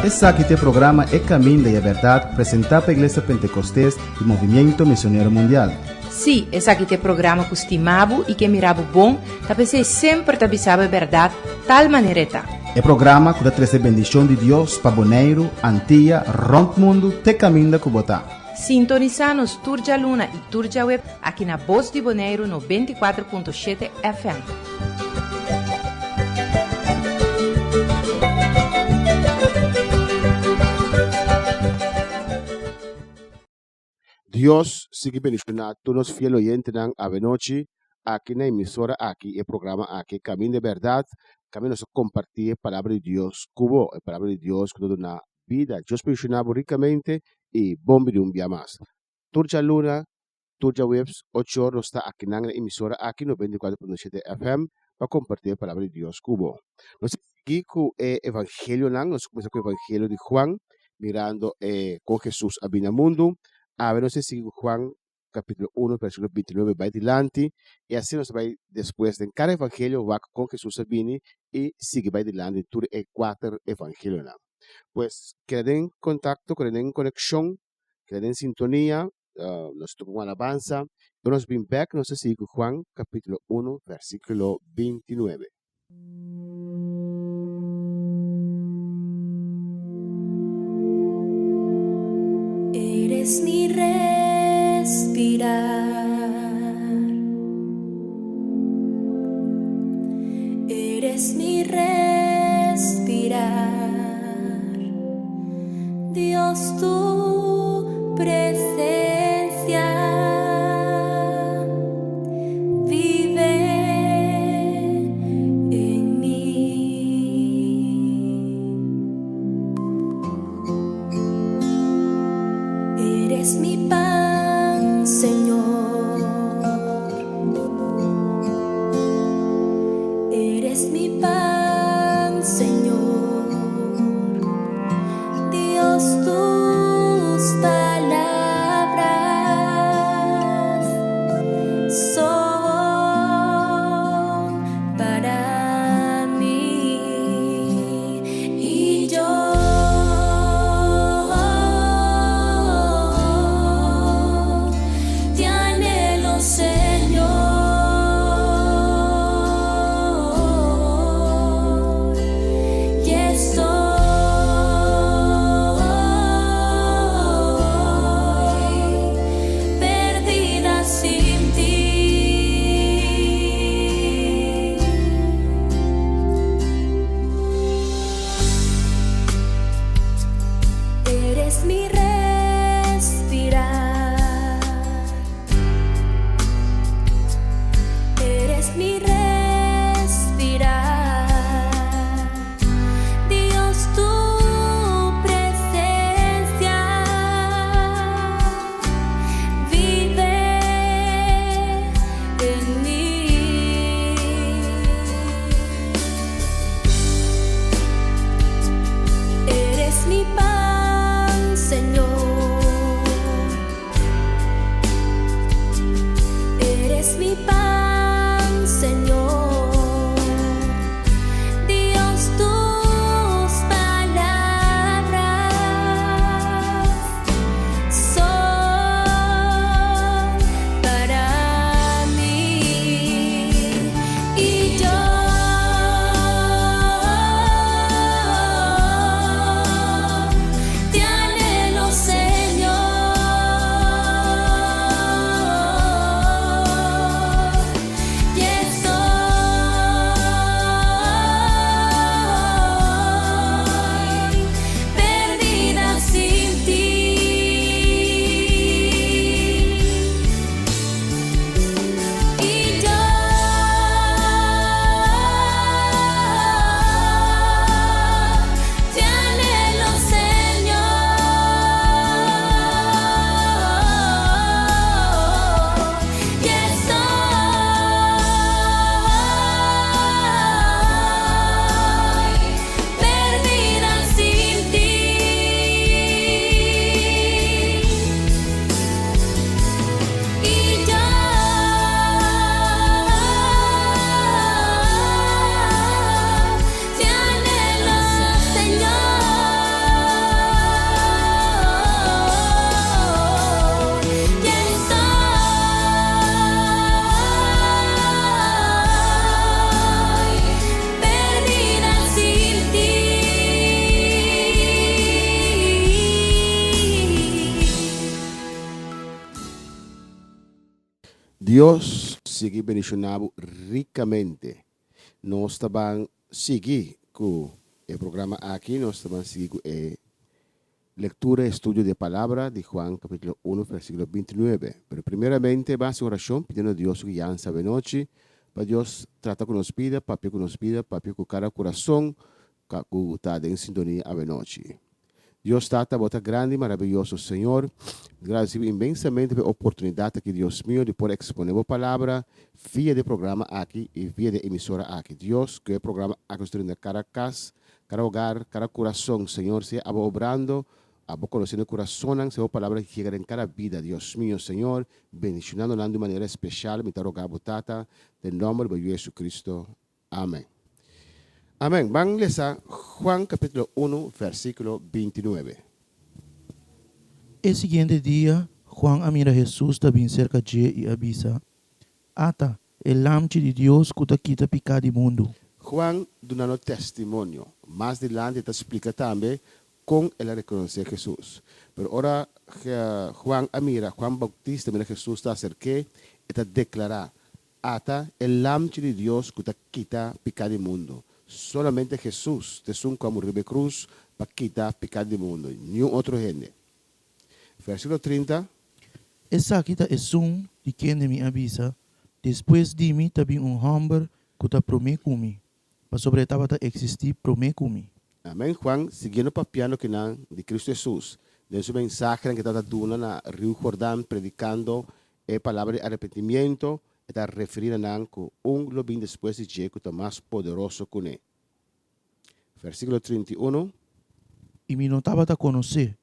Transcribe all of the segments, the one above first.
Esaki ta e programa E Caminda y e Berdad presenta pa Iglesia Pentecostes y Movimiento Misionero Mundial. Sí, esaki ta e programa ku stima bo i ke mira bo bon, ta p'esei semper ta bisa bo e bèrdat tal manera e ta. E programa ku ta trese bendishon di Dios pa Boneiru, Antia, rònt mundu te kaminda ku bo ta. Sintonisá nos tur djaluna i tur djaweb aki na Bos di Boneiru 94.7 FM. Dios sigui bendiciona tur nos fiel oyentenan avenochi aki na emisora aki y e programa aki Caminda e Berdad caminda nos a comparti e palabra di Dios cu bo, e palabra di Dios cu ta duna bida. Dios bendiciona bo ricamente y bon bini un bia mas. Tur djaluna, tur djaweps ocho or nos ta akinan na emisora aki 94.7 FM pa comparti e palabra di Dios cu bo. Nos ta sigui cu e evangelionan, nos a cuminsa cu e evangelio di Juan mirando e kon Hesus a bini na mundu. Awe nos ta sigui ku Juan kapítulo 1 versíkulo 29 bai dilanti i asina nos ta bai despues den kada evangelio wak kon Hesus a bini i sigui bai dilanti den tur e kuater evangelionan. Pues keda den kontakto, keda den konekshon, keda den sintonia, nos ta toka un alabansa i nos bin bèk nos ta sigui ku Juan kapítulo 1 versíkulo 29. Eres mi respirar. Eres mi respirar. Dios tu presencia vive en mi. Eres mi pan, Señor. Eres mi pan, Señor. Dios sigui bendiciona bo ricamente. Nos ta ban sigui cu e programa aki, nos ta ban sigui cu e lectura y estudio di e palabra di Juan capitulo uno versiculo bintinuebe. Pero primeramente ban haci oracion pidiendo Dios su guiansa avenochi pa Dios trata cu nos bida, papia cu nos bida, papia cu cada curason cu ta den sintonia avenochi. Dios Tata, bo ta grandi i maraviyoso, Señor. Mi gradeci bo inmensamente pa e oportunidad aki, Dios mio, di por expone bo palabra via di e programa aki i via di e emisora aki. Dios, cu e programa aki nos ta rinda cada cas, cada hogar, cada curason, Señor, sea abo obrando, abo conociendo e curasonnan, sea bo palabra yega den cada bida, Dios mio, Señor, bendicionando nan di un manera especial, mi ta roga bo, Tata, den nomber di bo Yu Jesucristo. Amen. Amen. Ban lesa Juan capítulo uno versículo bintinuebe. E siguiente dia, Juan a mira Hesus ta bin serka dje i a bisa, Ata, e Lamchi di Dios ku ta kita piká di mundu. Juan dunando testimonio. Mas dilanti e ta splika tambe kon el a rekonosé Hesus. Pero ora Juan a mira, Juan Bautista mira Hesus ta aserk'é, e ta deklará, Ata e Lamchi di Dios ku ta kita piká di mundu. Solamente Hesus ta esun ku a muri riba e krus pa kita piká di mundu, niun otro hende. Versíkulo 30. Esaki ta esun di kende mi a bisa, Despues di mi ta bin un hòmber ku ta promé ku mi, pasobra e tabata eksistí promé ku mi. Amen. Juan, siguiendo papiando kinan di Cristo Hesus, den su mensahenan ku e tabata duna na Riu Jordan predikando E palabra di arepentimiento e ta referí na nan ku un lo bin despues di dje ku ta mas poderoso kuné. Versíkulo 31. I mi no tabata konosé,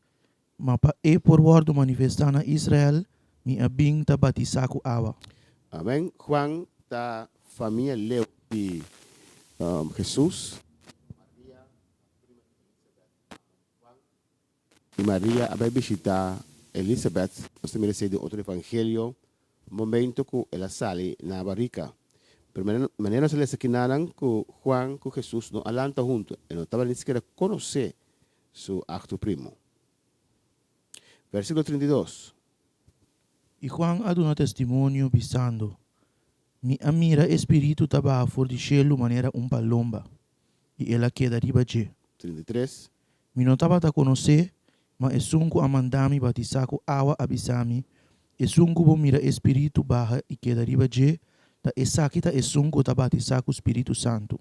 ma pa e por wòrdu manifestá na Israel, mi a bin ta batisá ku awa. Amèn. Juan ta famia leu di Hesus. Maria ta prima di Elisabet, mama di Juan. I Maria a bai bishitá Elisabet, nos ta mira esei den otro evangelio, momento ku el a sali na barika. Pero manera nos a lesa kinanan ku Juan ku Hesus no a lanta huntu, e no tabata ni sikiera konosé su aktu primo. Versíkulo 32. I Juan a duna testimonio, bisando, Mi a mira e Spiritu ta baha for di shelu manera un palomba, i el a keda riba dje. 33. Mi no tabata konosé, ma esun ku a manda mi batisá ku awa a bisa mi, Esun ku bo mira e Spiritu baha i keda riba dje, ta esaki ta esun ku ta batisá ku Spiritu Santu.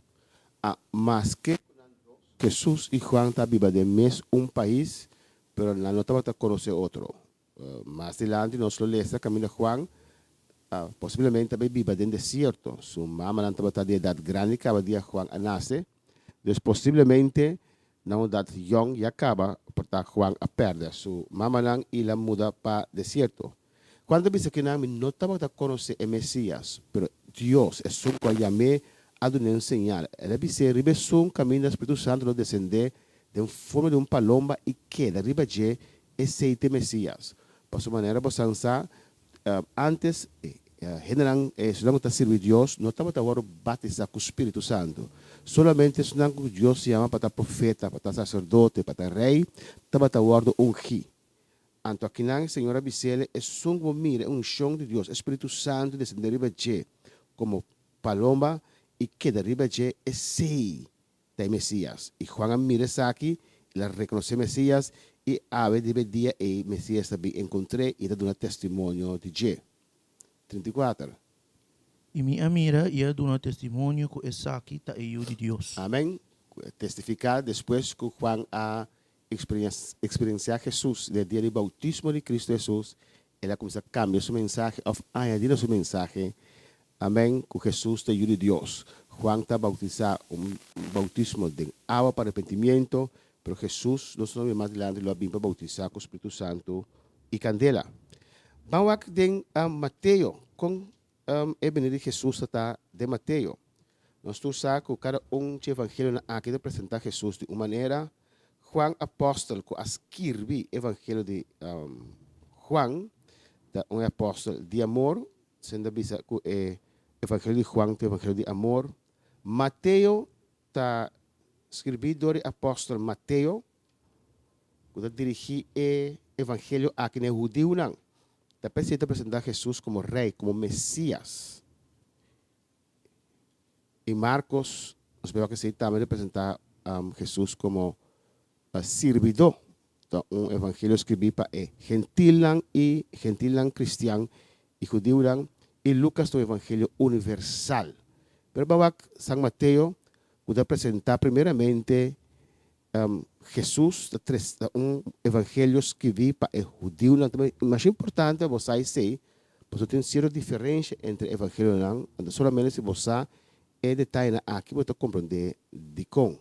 A Maske ku nan dos, Hesus i Juan ta biba den mes un pais, pero nan no tabata konosé otro. Mas dilanti nos lo lesa kaminda Juan posiblemente a bai biba den desierto. Su mamanan tabata di edat grandi kaba dia Juan a nase. Dus posiblemente na un edat yong ya kaba por ta Juan a pèrdè su mamanan i el a muda pa desierto. Juan ta bisa kinan mi no tabata konosé e Mesias, pero Dios, esun ku a yam'é, a dun'é un señal. El a bis'é riba esun kaminda Spiritu Santu lo desendé den forma di un palomba i keda riba dje. Esei ta e Mesías. Pasobra manera bo san sa, ántes hendenan, esunnan ku ta sirbi Dios, no tabata wòrdu batisá ku spiritu santu. Solamente esunnan ku Dios yama pa ta profeta, pa ta saserdote, pa ta rei, tabata wòrdu ungí. Anto akinan e Señor a bis'el, Esun ku bo mira e unshon di Dios, e spiritu santu desendé riba dje komo palomba i keda riba dje, esei ta e Mesías. I Juan a mira esaki, el a rekonosé Mesías, i awe riba e dia ei Mesías ta bin enkontr'é i ta duna testimonio di dje. 34. I mi a mira i a duna testimonio ku esaki ta e Yu di Dios. Amen. Testifiká despues ku Juan a eksperensiá Hesus den e dia di boutismo di Kristu Hesus, el a kuminsá kambia su mensahe òf añadí na su mensahe, Amèn, ku Hesus ta e Yu di Dios. Juan ta boutisá un boutismo den awa pa arepentimiento, pero Hesus, nos lo mira mas dilanti, lo a bin pa boutisá ku Spiritu Santu i kandela. Ban wak den Mateo kon e bini di Hesus ta ta den Mateo. Nos tur sa ku kada un dje evangelionan aki ta presentá Hesus di un manera. Juan apòstel ku a skirbi evangelio di Juan ta un apòstel di amor, sendo a bisa ku e evangelio di Juan ta evangelio di amor. Mateo ta skirbí dor di apòstel Mateo ku ta dirigí e evangelio aki na e hudiunan. Ta p'esei ta presentá Hesus komo Rei, komo Mesias. I Markos, nos por wak esei tambe ta presentá Hesus komo sirbidó. Ta un evangelio skribí pa e gentilnan i gentilnan kristian i hudiunan, i Lukas ta un evangelio universal. Pero bo a wak San Mateo ku ta presentá primeramente Hesus ta tres ta un evangelio skibí pa e hudiunan. Ta masha importante pa bo sa esei, pasobra tin sierto diferensha entre evangelionan, anto solamente si bo sa e detayenan aki bo ta komprendé dikon.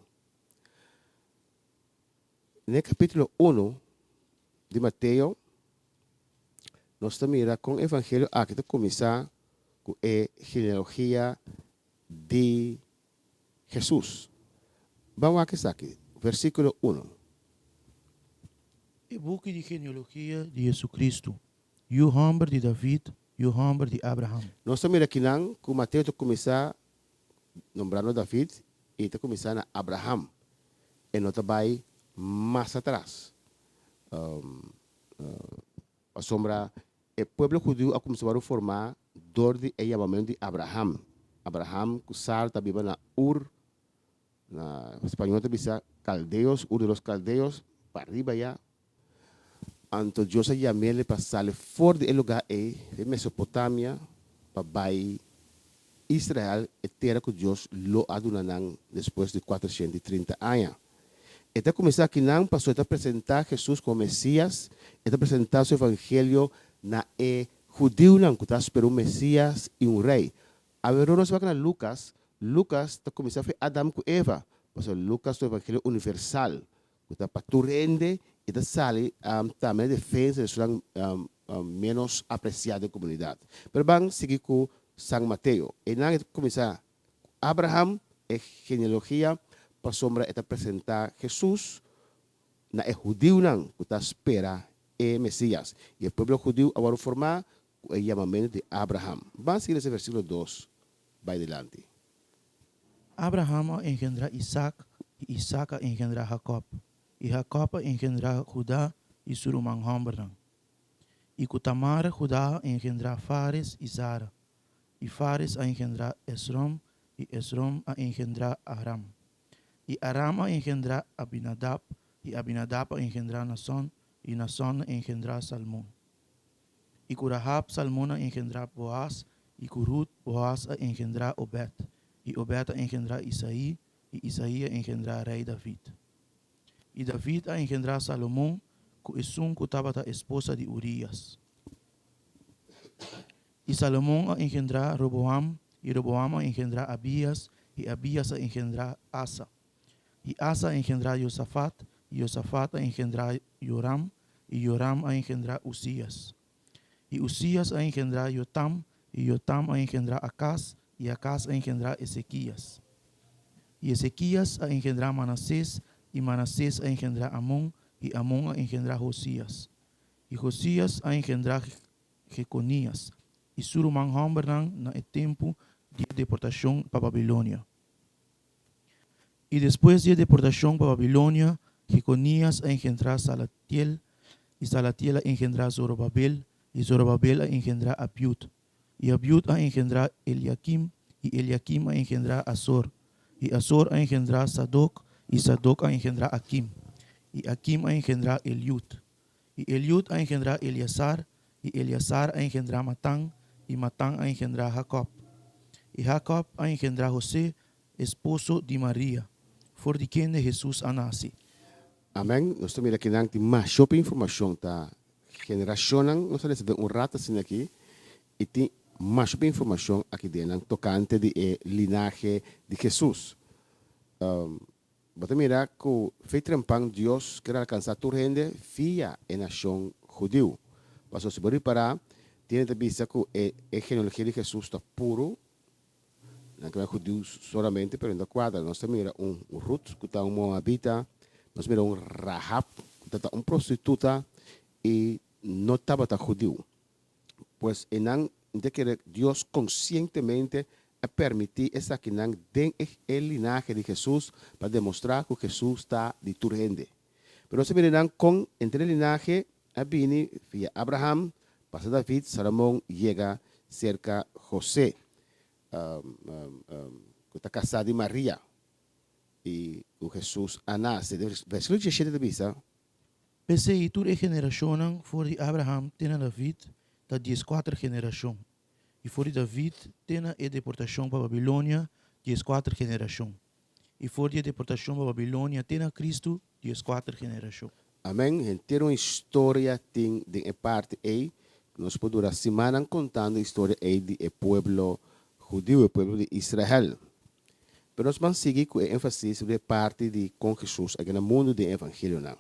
Den e kapítulo unu di Mateo, nos ta mira kon e evangelio aki ta kuminsá ku e genealogia di Hesus. Ban wak esaki, versíkulo unu. E buki di genealogia di Hesu-Kristu, yu hòmber di David, yu hòmber di Abraham. Nos ta mira kinan ku Mateo ta kuminsá nombrando David i ta kuminsá na Abraham. E no ta bai mas atras. Pasobra e pueblo hudiu a kuminsá wòrdu formá dor di e yamamentu di Abraham. Abraham ku Sara ta biba na Ur, na spañol ta bisa Caldeos, Ur de los Caldeos, pariba ya. Anto Dios a yam'el pa sali for di e lugá ei, di Mesopotamia, pa bai Israel, e tera ku Dios lo a duna nan despues di 430 aña. E ta kuminsá akinan pasobra e ta presentá Hesus komo Mesías, e ta presentá su evangelio na e hudiunan ku ta spera un Mesías i un rei. Awe nos wak na Lukas, Lukas ta kuminsá for Adam ku Eva, pasobra Lukas ta un evangelio universal ku ta pa tur hende i ta sali tambe na defensa di esunnan ménos apresiá den komunidat. Pero ban sigui ku San Mateo. Einan e ta kuminsá ku Abraham, e genealogia, pasobra e ta presentá Hesus na e hudiunan ku ta spera e Mesias. I e pueblo hudiu a wòrdu formá ku e yamamentu di Abraham. Ban sigui lesa versíkulo dos bai dilanti. Abraham a engendrá Isak, i Isak a engendrá Jakòb, i Jakòb a engendrá Judá i su ruman hòmbernan. I ku Tamar Judá a engendrá Fares i Zara, i Fares a engendrá Esrom, i Esrom a engendrá Aram. I Aram a engendrá Abinadab, i Abinadab a engendrá Nason, i Nason a engendrá Salmon. I ku Rahab, Salmon a engendrá Boaz, i ku Rut, Boaz a engendrá Obed, i Obed a engendrá Isaí, i Isaí a engendrá rei David. I David a engendrá Salomon ku esun ku tabata esposa di Urias. I Salomon a engendrá Roboam, i Roboam a engendrá Abias, i Abias a engendrá Asa. I Asa a engendrá Josafat, i Josafat a engendrá Joram, i Joram a engendrá Uzías. I Uzías a engendrá Jotam, i Jotam a engendrá Akaz, i Akaz a engendrá Ezequías. I Ezequías a engendrá Manasés, i Manasés a engendrá Amon, i Amon a engendrá Josías. I Josías a engendrá Jeconías i su ruman hòmbernan na e tempu di e deportashon pa Babilonia. I despues di e deportashon pa Babilonia, Jekonías a engendrá Salatiel, i Salatiel a engendrá Zorobabel, i Zorobabel a engendrá Abiud, i Abiud a engendrá Eliakim, i Eliakim a engendrá Azor, i Azor a engendrá Sadok, i Sadok a engendrá Akim, i Akim a engendrá Eliud, i Eliud a engendrá Eleazar, i Eleazar a engendrá Matan, i Matan a engendrá Jakòb, i Jakòb a engendrá José, esposo di Maria, for di kende Hesus a nase. Amen, nos ta mira kinan tin mas hopi informashon ta generashonnan nos ta lesa den un rat asina aki i tin mas hopi informashon aki den nan tokante di e linahe di Hesus. Bo ta mira ku fe trempan Dios ker alkansá tur hende via e nashon hudiu. Pasobra si bo ripará, tin hende ta bisa ku e e genealogia di Hesus ta puru, nan ke bai hudiu solamente, pero no ta kuadra. Nos ta mira un Rut ku ta un moabita, nos mira un Rahab ku ta ta un prostituta i no tabata hudiu. Pues enan ta kere Dios konsientemente a permití esakinan den e linahe di Hesus pa demostrá ku Hesus ta di tur hende. Pero nos a mira nan kon entre e linahe a bini via Abraham. Pasa David, Salomon yega serka José, ku ta kasá di Maria, i ku Hesus a nase. Den versíkulo diesshete ta bisa. P'esei tur e generashonnan for di Abraham te na David ta dieskuater generashon, i for di David te na e deportashon pa Babilonia dieskuater generashon, i for di e deportashon pa Babilonia te na Kristu dieskuater generashon. Amen. Henter un historia tin den e parti ei. Nos por dura simannan kontando e historia ei di e pueblo hudiu, e pueblo di Israel. Pero nos ban sigui ku e énfasis riba e parti di kon Hesus a gana mundu den e Evangelionan.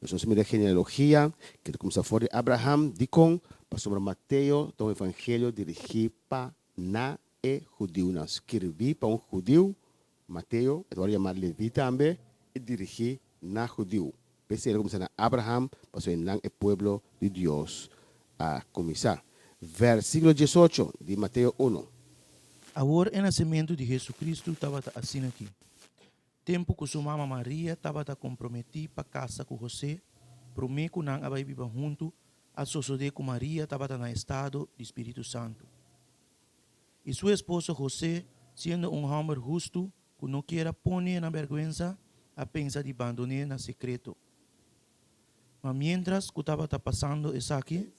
Nos nos mira e genealogia ku ta kuminsá for di Abraham. Dikon? Pasobra Mateo ta un evangelio dirigí pa na e hudiunan. Skirbí pa un hudiu, Mateo, e ta wòrdu yamá Leví tambe, i dirigí na hudiu. P'esei el a kuminsá na Abraham, pasobra einan e pueblo di Dios a kuminsá. Versíkulo diesocho di Mateo unu. Awor e nasementu di Hesu-Kristu tabata asin'akí. Tempu ku su mama Maria tabata komprometí pa kasa ku Hosé, promé ku nan a bai biba huntu, a sosodé ku Maria tabata na estado di spiritu santu. I su esposo Hosé, siendo un hòmber hustu ku no kier a pon'é na bèrgwensa, a pensa di bandon'é na sekreto. Ma miéntras ku tabata pasando esaki,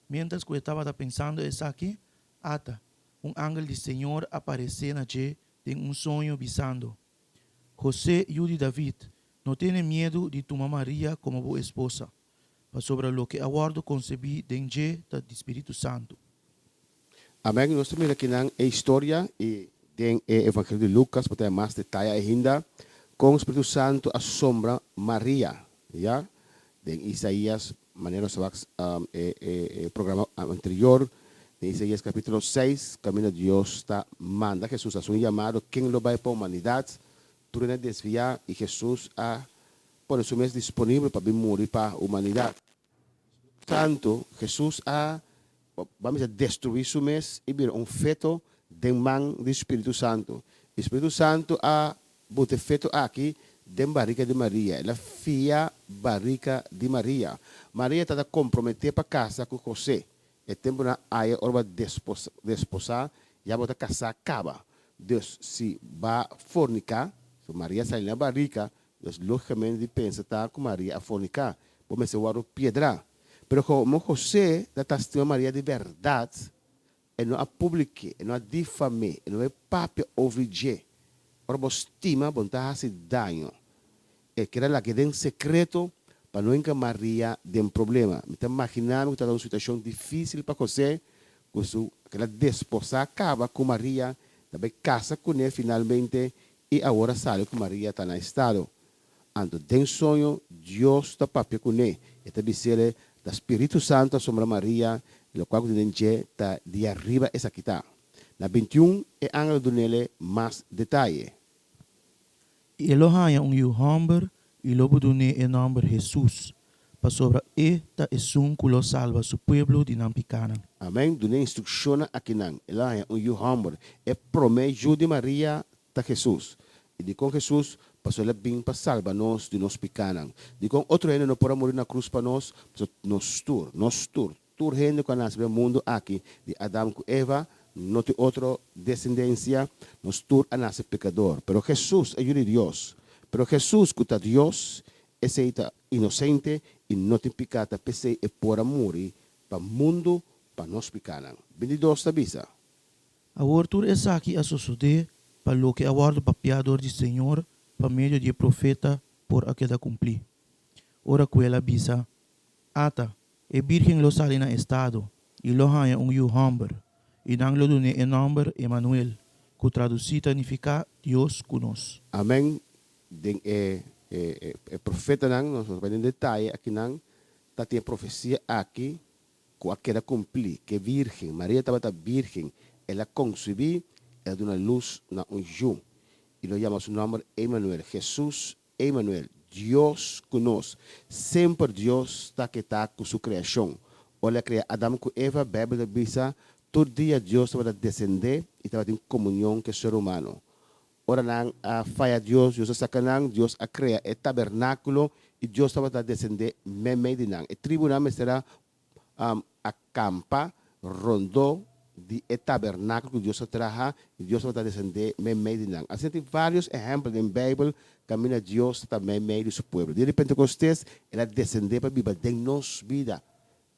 miéntras ku e tabata pensando esaki, ata, un angel di Señor a paresé na dje den un soño, bisando, José, yu di David, no tene miedu di tuma Maria komo bo esposa, pasobra loke a wòrdu konsebí den dje ta di Spiritu Santu. Amen. Nos ta mira akinan e historia i den e Evangelio di Lucas bo ta haña mas detaye ainda kon Spiritu Santu a sombra Maria, ya. Den Isaías, manera nos a wak e e programa anterior, den Isaías capítulo seis kaminda Dios ta manda Jesús hasi un yamado ken lo bai pa humanidat, tur hende a desviá i Jesús a pone su mes disponibel pa bin muri pa humanidat. Santu, Jesús a, ban bisa, destruí su mes i bira un feto den man di Spiritu Santu. I Spiritu Santu a buta e feto aki den barika di Maria. El a fia barika di Maria. Maria tabata komprometé pa kasa ku José. E tempunan aya ora bo a desposá, ya bo ta kasá kaba. Dus, si ba forniká, si Maria sali na barika, Dus lógikamente di pensa ta ku Maria a forniká, bo mester wòrdu piedrá. Pero komo José ta ta stima Maria di bèrdat, e no a publik'é, e no a difam'é, e no a papia over di dje. Ora bo stima, bo no ta hasi daño. E keda lag'é den sekreto pa no hinka Maria den problema. Mi ta maginá mi ku tabata un situashon difísil pa José, ku su keda desposá kaba ku Maria, ta bai kasa kuné finalmente I awor a sali ku Maria ta na estado. Anto den soño Dios ta papia kuné, e ta bis'el, Ta Spiritu Santu a sombra Maria, i lokual ku tin den dje ta di ariba esaki ta. Na bintiun e angel a dun'el mas detaye. I e lo haña un yu hòmber i lo bo dun'é e nòmber Hesus, pasobra e ta esun ku lo salba su pueblo di nan pikánan. Amèn. Dun'é instrukshonnan akinan. El a haña un yu hòmber. E promé yu di Maria ta Hesus. I dikon Hesus? Pasobra el a bin pa salba nos di nos pikánan. Dikon otro hende no por a muri na krus pa nos? Pasobra nos tur, nos tur, tur hende ku a nase den mundu aki di Adam ku Eva, no tin otro desendensia, nos tur a nase pekador. Pero Hesus, e Yu di Dios, pero Hesus ku ta Dios, esei ta inosente i no tin piká, ta p'esei e por a muri pa mundu pa nos pikánan. Bintidos ta bisa. Awor tur esaki a sosodé pa loke a wòrdu papiá dor di Señor pa medio di e profeta por a keda kumplí, ora ku el a bisa, Ata, e bírgen lo sali na estado i lo haña un yu hòmber, i nan lo dun'é e nòmber Emanuel, ku tradusí ta nifiká Dios ku nos. Amèn. Den e e profetanan, nos no ta bai den detaye akinan, ta tin e profesia aki ku a keda kumplí, ku e bírgen, Maria tabata bírgen, el a konsibí, el a duna lus na un yu, i lo yama su nòmber Emanuel, Hesus Emanuel, Dios ku nos. Semper Dios ta ketá ku su kreashon. Ora el a krea Adam ku Eva, Beibel ta bisa, tur dia Dios tabata desendé i tabatin komunion ku e ser humano. Ora nan a faya Dios, Dios a saka nan, Dios a krea e tabernákulo i Dios tabata desendé meimei di nan. E tribunan mester a. A kampa rondó di e tabernákulo ku Dios a traha i Dios tabata desendé meimei di nan. Asina tin vários ehèmpel den Beibel kaminda Dios ta meimei di su pueblo. Dia di Pentekostes el a desendé pa biba den nos bida,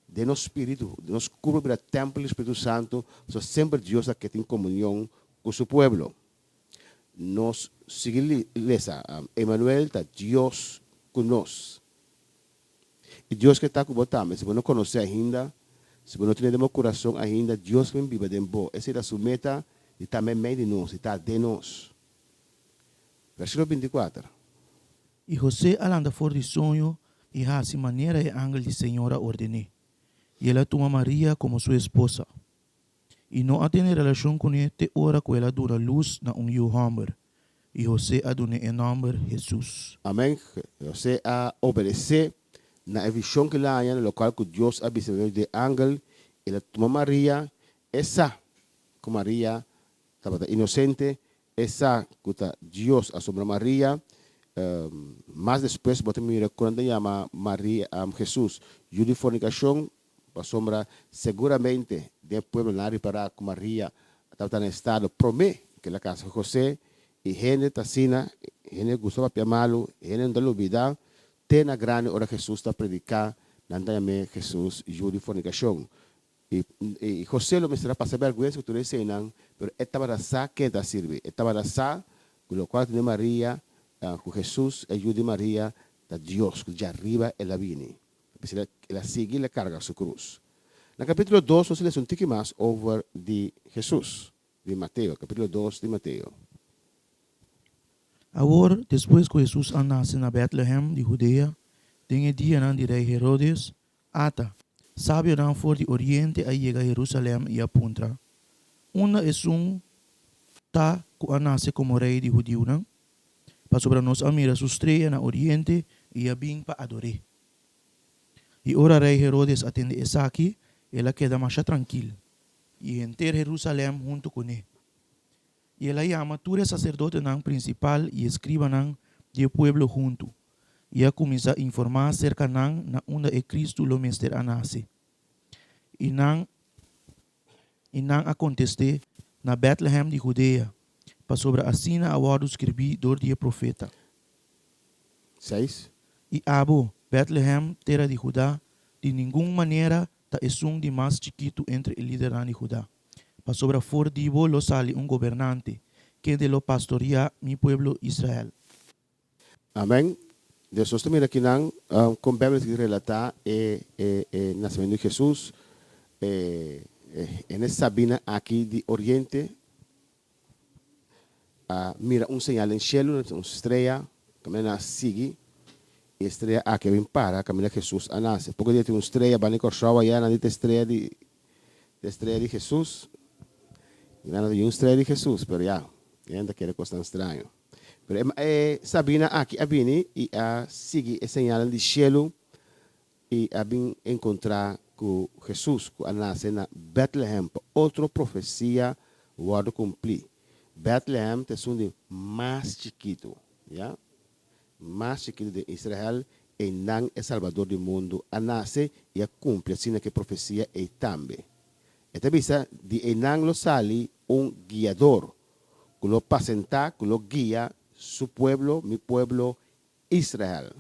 den nos spiritu, den nos kurpa bira tèmpel di Spiritu Santu, pasobra semper Dios a ke tin komunion ku su pueblo. Nos sigui lesa, Emanuel ta Dios ku nos. I Dios ke ta ku bo tambe. Si bo no konosé ainda, si bo no tene den bo kurason ainda, Dios ke bin biba den bo. Esei ta su meta di ta meimei di nos, di ta den nos. Versíkulo 24. I José a lanta for di soño i hasi manera e angel di Señor a orden'é, i el a tuma Maria komo su esposa. I no a tene relashon kuné te ora ku el a duna lus na un yu hòmber, i José a dun'é e nòmber Hesus. Amèn. José a obedesé na e vishon ku el a haña, na lokual ku Dios a bisa medio di e angel. El a tuma Maria, e sa ku Maria tabata inosente, e sa ku ta Dios a sombra Maria. Mas despues bo ta mira ku nan ta yama Maria, Hesus, yu di fornikashon, Pasobra seguramente den e pueblo nan a ripará ku Maria tabata na estado promé ku el a kasa ku José, i hende ta asina, hende gusta papia malu, hende no ta lubidá te na grandi ora Hesus ta prediká, nan ta yam'é Hesus yu di fornikashon. I i José lo mester a pasa bèrgwensa ku tur eseinan, pero e tabata sa ken ta sirbi, e tabata sa ku lokual tene Maria ku Hesus e yu di Maria ta Dios ku djariba el a bini. P'esei el a sigui el a karga su krus. Na kapítulo 2 nos a lesa un tiki mas over di Hesus, di Mateo, kapítulo 2 di Mateo. Awor, despues ku Hesus a nase na Bètlehèm di Hudea, den e dianan di rei Herodes, ata, sabionan for di oriente a yega Herusalèm i a puntra, Unda esun ta ku a nase komo rei di hudiunan? Pasobra nos a mira su strea na oriente i a bin pa ador'é. I ora rei Herodes a tende esaki, el a keda masha trankil, i henter Herusalèm huntu kuné. I el a yama tur e saserdotenan prinsipal i eskribanan di e pueblo huntu, i a kuminsá informá serka nan na unda e Kristu lo mester a nase. I nan I nan a kontest'é, Na Bètlehèm di Hudea, pasobra asina a wòrdu skirbí dor di e profeta. 6. I abo, Bètlehèm, tera di Hudá, di ningun manera ta esun di mas chikitu entre e lidernan di Hudá, pasobra for di bo lo sali un gobernante, kende lo pastoriá mi pueblo Israel. Amèn. Des nos ta mira kinan kon Bèbel ta relatá e e nasementu di Hesus. E hende sabínan aki di oriente a mira un señal den shelu, un strea, kaminda nan a sigui e strea aki a bin para kaminda Hesus a nase. Poko dia tin un strea banda di Kòrsou ayá, nan di ta e strea di ta e strea di Hesus. I nan a di un strea di Hesus, pero ya, e hende ta kere kosnan straño. Pero e sabínan aki a bini i a sigui e señalnan di shelu i a bin enkontrá ku Hesus ku a nase na Bètlehèm pa otro profesia wòrdu kumplí. Bètlehèm ta esun di mas chikitu, ya, mas chikitu den Israel, einan e Salbador di mundu a nase i a kumpli asina ku e profesia ei tambe. E ta bisa, Di einan lo sali un guiador ku lo pasentá, ku lo guia su pueblo, mi pueblo Israel.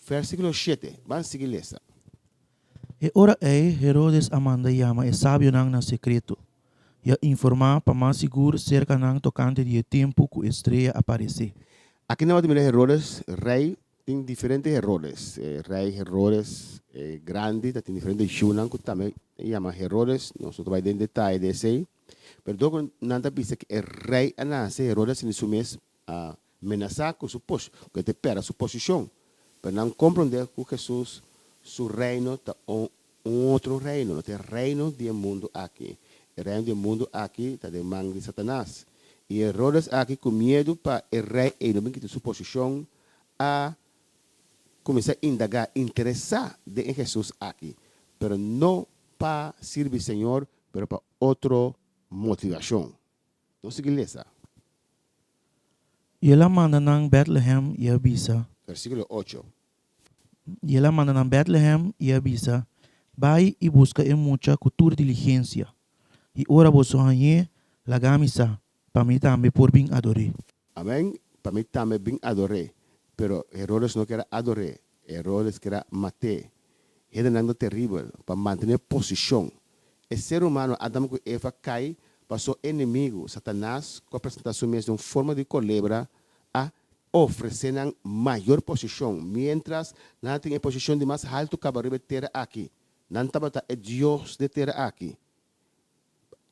Versíkulo 7, ban sigui lesa. E ora ei Herodes a manda yama e sabionan na sekreto i a informá pa mas sigur serka nan tokante di e tempu ku e strea a paresé. Aki nan bo ta mira Herodes, rei. Tin diferente Herodes. E rei Herodes e grandi ta tin diferente yunan ku tambe yama Herodes. Nos no ta bai den detaye di esei. Pero dor ku nan ta bisa ku e rei a nase, Herodes a sinti su mes menasá ku su pos, ku e ta pèrdè su posishon. Pero nan komprondé ku Hesus su reino ta un otro reino, no ta e reino di e mundu aki. E reino di e mundu aki ta den man di Satanas. I Herodes aki ku miedu pa e rei ei no bin kita su posishon, a kuminsá indagá, interesá den e Hesus aki, pero no pa sirbi Señor, pero pa otro motivashon. Nos sigui lesa. I el a manda nan Bètlehèm i a bisa. Versíkulo 8. I el a manda nan Bètlehèm i a bisa, Bai i buska e mucha ku tur diligensia, i ora boso hañ'é, laga mi sa, pa mi tambe por bin ador'é. Amèn, pa mi tambe bin ador'é. Pero Herodes no ker a ador'é, Herodes ker a mat'é. Hendenan ta teribel pa mantené posishon. E ser humano Adam ku Eva kai paso enemigu, Satanas, ku a presentá su mes den un forma di kolebra, a ofresé nan mayor posishon, miéntras nan a tin e posishon di mas haltu kaba riba e tera aki. Nan tabata e dios di e tera aki.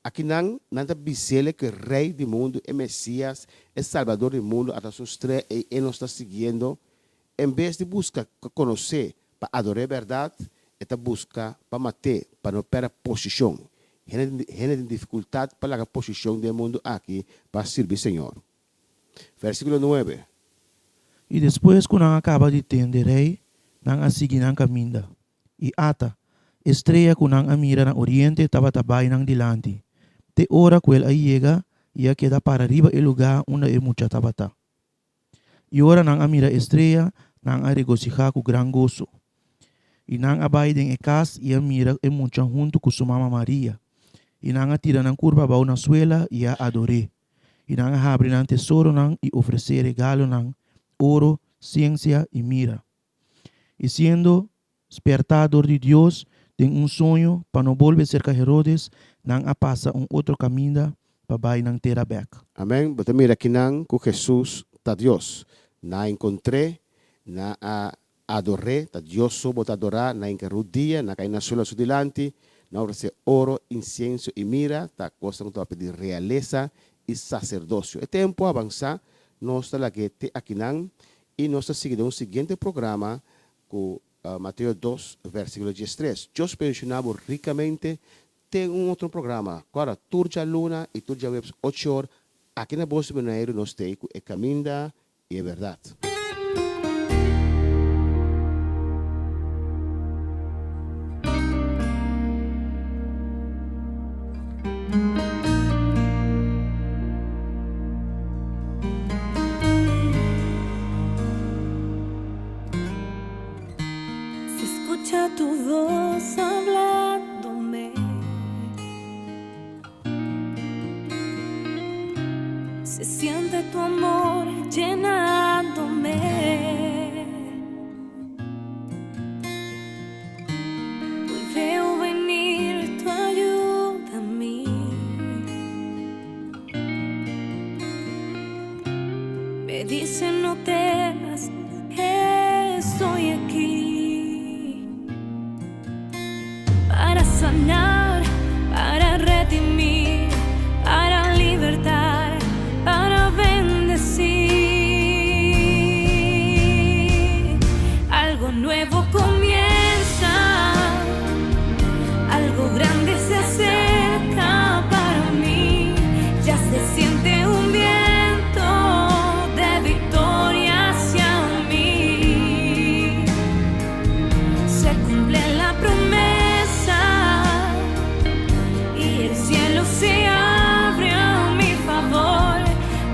Akinan nan ta bis'El ku e Rei di mundu, e Mesias, e Salbador di mundu a ta su strea ei e nos ta siguiendo. En bes di buska konos'é pa ador'é bèrdat, e ta buska pa mat'é pa no pèrdè posishon. Hende hende tin difikultat pa laga posishon den e mundu aki pa sirbi Señor. Versíkulo nuebe. I despues ku nan a kaba di tende rei, nan a sigui nan kaminda. I ata, e strea ku nan a mira na oriente tabata bai nan dilanti, te ora ku el a yega i a keda para riba e lugá unda e mucha tabata. I ora nan a mira e strea, nan a regosihá ku gran goso. I nan a bai den e kas i a mira e mucha huntu ku su mama Maria, i nan a tira nan kurpa abou na suela i a ador'é. I nan a habri nan tesoronan i ofresé regalonan, oro, siensia i mira. I siendo spertá dor di Dios den un soño pa no bolbe serka Herodes, nan a pasa un otro kaminda pa bai nan tera bèk. Amèn. Bo ta mira kinan ku Hesus ta Dios. Nan a enkontr'é, nan a ador'é, ta Dios so bo ta adorá, nan a hinka rudia, nan a kai na suela su dilanti, nan a ofresé oro, insienso i mira, ta kosnan ku tabata pidi realesa i saserdosio. E tempu a avansá, nos ta lag'é te akinan I nos ta sigui den un siguiente programa ku Mateo dos, versikulo diestres. Dios bendishoná bo rikamente den un otro programa. Kòrda, tur djaluna i tur djaweps ocho or, aki na Bos di Boneiru nos t'ei ku E Kaminda i e Bèrdat. Se escucha tu voz hablándome. Se siente tu amor llenándome. Hoy veo venir tu ayuda a mí. Me dice no temas, estoy aquí para sanar, para redimir, para libertar, para bendecir. Algo nuevo comienza, algo grande se acerca para mí. Ya se siente un viento de victoria hacia mí. Se cumple la promesa y el cielo se abre a mi favor.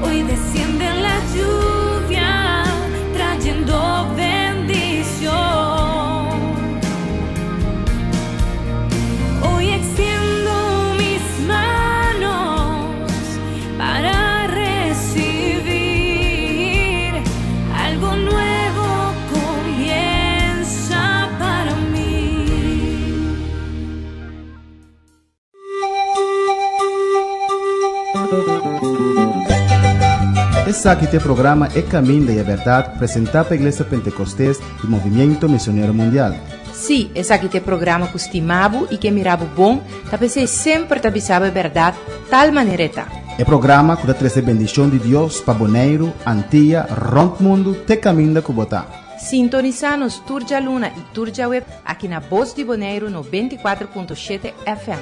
Hoy desciende la lluvia trayendo bendición. Hoy extiendo mis manos para recibir algo nuevo comienza para mí. Esaki ta e programa E Caminda y e Berdad presenta pa Iglesia Pentecostes y Movimiento Misionero Mundial. Sí, esaki ta e programa ku stima bo i ke mira bo bon, ta p'esei semper ta bisa bo e bèrdat tal manera e ta. E programa ku ta trese bendishon di Dios pa Boneiru, Antia, rònt mundu te kaminda ku bo ta. Sintonisá nos tur djaluna i tur djaweb aki na Bos di Boneiru 94.7 FM.